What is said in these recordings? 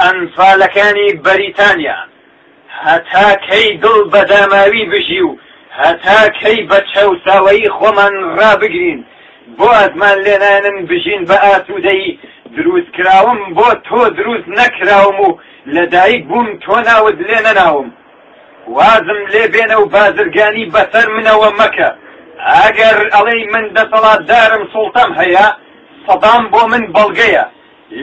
ئەنفالەکانی بەریتانیا. هەتا کەی دڵ بە داماوی بژی و هەتا کەی بە چەوساوەیی خۆمان ڕابگرین؟ بۆ ئەزمان لێنایەنن بژین بە ئاسوودەیی؟ دروستکراوم بۆ تۆ دروست نەکراوم و لە دایک بووم تۆ ناوت لێ نەناوم. وازم لێ بێنە و بازرگانی بەسەر منەوە مەکە. ئەگەر ئەڵێی من دەسەڵاتدارم سوڵتەم هەیە، سەدام بۆ من بەڵگەیە.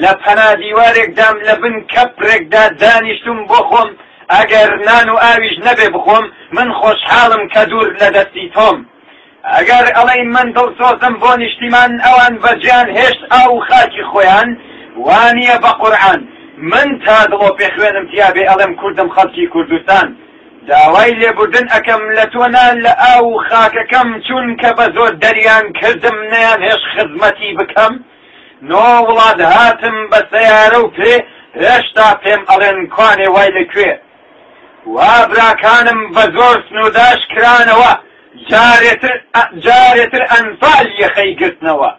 لە پەنا دیوارێکدام لە بن کەپرێکدا دانیشتوم بۆ خۆم ئەگەر نان و ئاویش نەبێ بخۆم من خۆشحاڵم کە دوور لە دەستی تۆم ئەگەر ئەڵێی من دڵسۆزم بۆ نیشتیمان ئەوان بەجێیان هێشت ئاو و خاکی خۆیان وانیە بە قورعان من تا دڵۆپێ خوێنم تیابێ ئەڵێم کوردم خەڵکی کوردستان داوای لێبوردن ئەکەم لە تۆ نا لە ئاو و خاکەکەم چونکە بە زۆر دەریان کردم نەیانهێشت خزمەتی بکەم. نۆ وڵات هاتم بە سەیارە و پێ هێشتا پێم ئەڵێن کوانێ وای لە کوێ وا براکانم بە زۆر سنورداش کرانەوە جارێتر جارێتر ئەنفال یەخەی گرتنەوە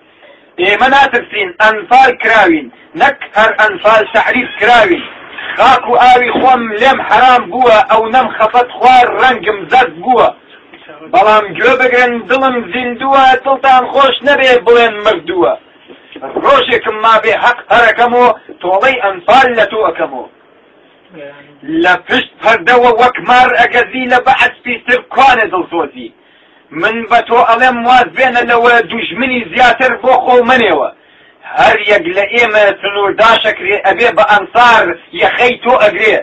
ئێمە ناترسین ئەنفال کراوین نەک هەر ئەنفال تەعریب کراوین خاک و ئاوی خۆم لێم حەرام بووە ئەونەم خەفەت خوار ڕەنگم زەرد بووە بەڵام گوێ بگرن دڵم زیندووە دڵتان خۆش نەبێ بڵێن مردووە ڕۆژێکم مابێ هەق هەرەکەمۆ تۆڵەی ئەنفال لە تۆ ئەکەمۆ لە پشت پەردەوە وەک مار ئەگەزی لە بەعس پیستر کوانێ دڵسۆزی من بە تۆ ئەڵێم واز بێنە لەوە دوژمنی زیاتر بۆ خۆو مەنێوە هەر یەک لە ئێمە سنوورداشەکرێ ئەبێ بە ئەنسار یەخەی تۆ ئەگرێ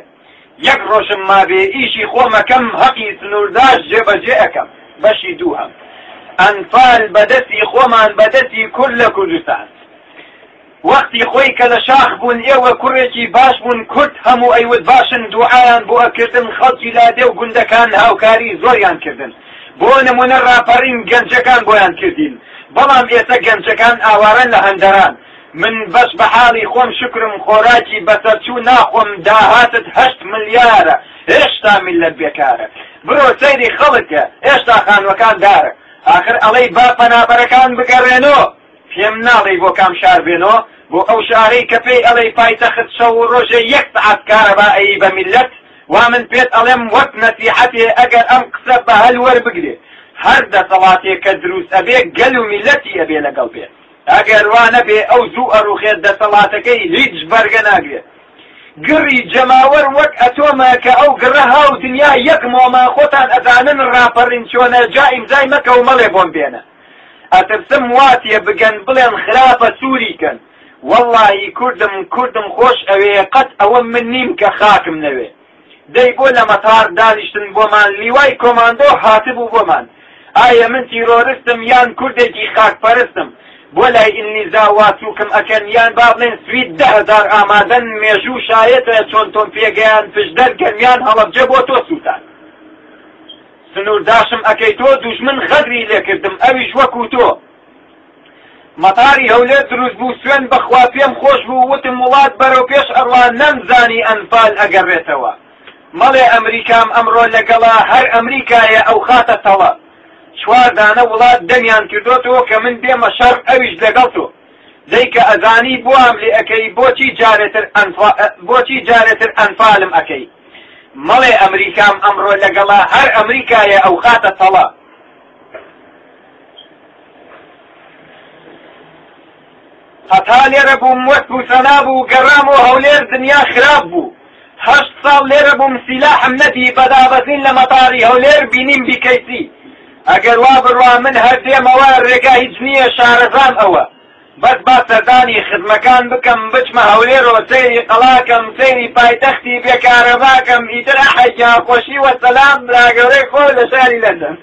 یەک ڕۆژم مابێ ئیشی خۆم ئەکەم هەقی سنورداش جێبەجێ ئەکەم بەشی دووهەم ئەنفال بەدەستی خۆمان بەدەستی کورد لە کوردستان وەختی خۆی کە لە شاخ بوون ئێوە کوڕێکی باش بوون کورد هەموو ئەیوت باشن دوعایان بۆ ئەکردن خەڵکی لادێ و گوندەکان هاوکاری زۆریان کردن بۆ نمونە ڕاپەڕین گەنجەکان بۆیان کردین بەڵام ئێسە گەنجەکان ئاوارەن لە هەندەران من بەس بە حاڵی خۆم شوکرم خۆراکی بەسەرچوو ناخۆم داهاتت هەشت ملیارە هێشتا میللەت بێکارە برۆ سەیری خەڵک کە هێشتا خانوەکان دارە ئاخر ئەڵێی با پەنابەرەکان بگەڕێنۆ پێم ناڵێی بۆ کام شار بێنۆ بۆ ئەو شارەی کە پێی ئەڵێی پایتەخت شەو و ڕۆژێ یەک سەعات کارەبا ئەیی بە میللەت وا من پێت ئەڵێم وەک نەسیحەتێ ئەگەر ئەم قسە بە هەل وەربگرێ هەر دەسەڵاتێ کە دروست ئەبێ گەل و میللەتی ئەبێ لەگەڵ بێ ئەگەر وا نەبێ ئەو زوو ئەڕوخێت دەسەڵاتەکەی هیچ بەرگە ناگرێت. گڕی جەماوەر وەک ئەتۆمە کە ئەو گڕە هاو دنیا یەک مۆمە خۆتان ئەزانن ڕاپەڕین چۆنە جا ئیمزای مەکە و مەڵێ بۆم بێنە ئەترسم وا تێ بگەن بڵێن خراپە سووری کەن وەڵڵاهی کوردم کوردم خۆش ئەوێ قەت ئەوە من نیم کە خاکم نەوێ. دەی بۆ لە مەتار دانیشتن بۆمان لیوای کۆماندۆ هاتبوو بۆمان ئایە من تیرۆرستم یان کوردێکی خاک پەرستم بۆ لای ئینگلیزا وا سوکم ئەکەن یان با بڵێن سوید 10,000 ئامادەن مێژوو شایەتە چۆن تۆم پێگەیان پشدەر گەرمیان هەڵەبجە بۆ تۆ سوتان سنورداشم ئەکەی تۆ دوژمن غەدری لێکردم ئەویش وەکو تۆ مەتاری هەولێر دروست بوو سوێند بەخوا پێم خۆش بوو وتم وڵات بەرەو پێش ئەڕوا نەمزانی ئەنفال ئەگەڕێتەوە مەڵێ ئەمریکام ئەمڕۆ لەگەڵە هەر ئەمریکایە ئەوخاتە تەڵە چوار دانە وڵات دەمیان کردۆتەوە کە من بێمە شەڕ ئەویش لەگەڵ تۆ دەی کە ئەزانی بۆام لێ ئەکەی بۆچی جارێتر بۆچی جارێتر ئەنفالم ئەکەی مەڵێ ئەمریکام ئەمڕۆ لەگەڵە هەر ئەمریکایە ئەوخاتە تەڵە. هەتا لێرە بووم وەسپ و سەنا بوو گەڕامۆ هەولێر دنیا خراپ بوو هەشت ساڵ لێرە بووم سیلاحم نەدی بە دابەزین لە مەتاری هەولێر بینیم بیکەیسی ئەگەر وا بڕوا من هەر دێمەوە ڕێگا هیچ نییە شارەزام ئەوە بەس با سەردانی خزمەکان بکەم بچمە هەولێرۆ سەیری قەڵاکەم سەیری پایتەختی بێ کارەباکەم ئیتر ئەحەی گیان خۆشی وەسەلام براگەورەی خۆ لە شاری لەندەن.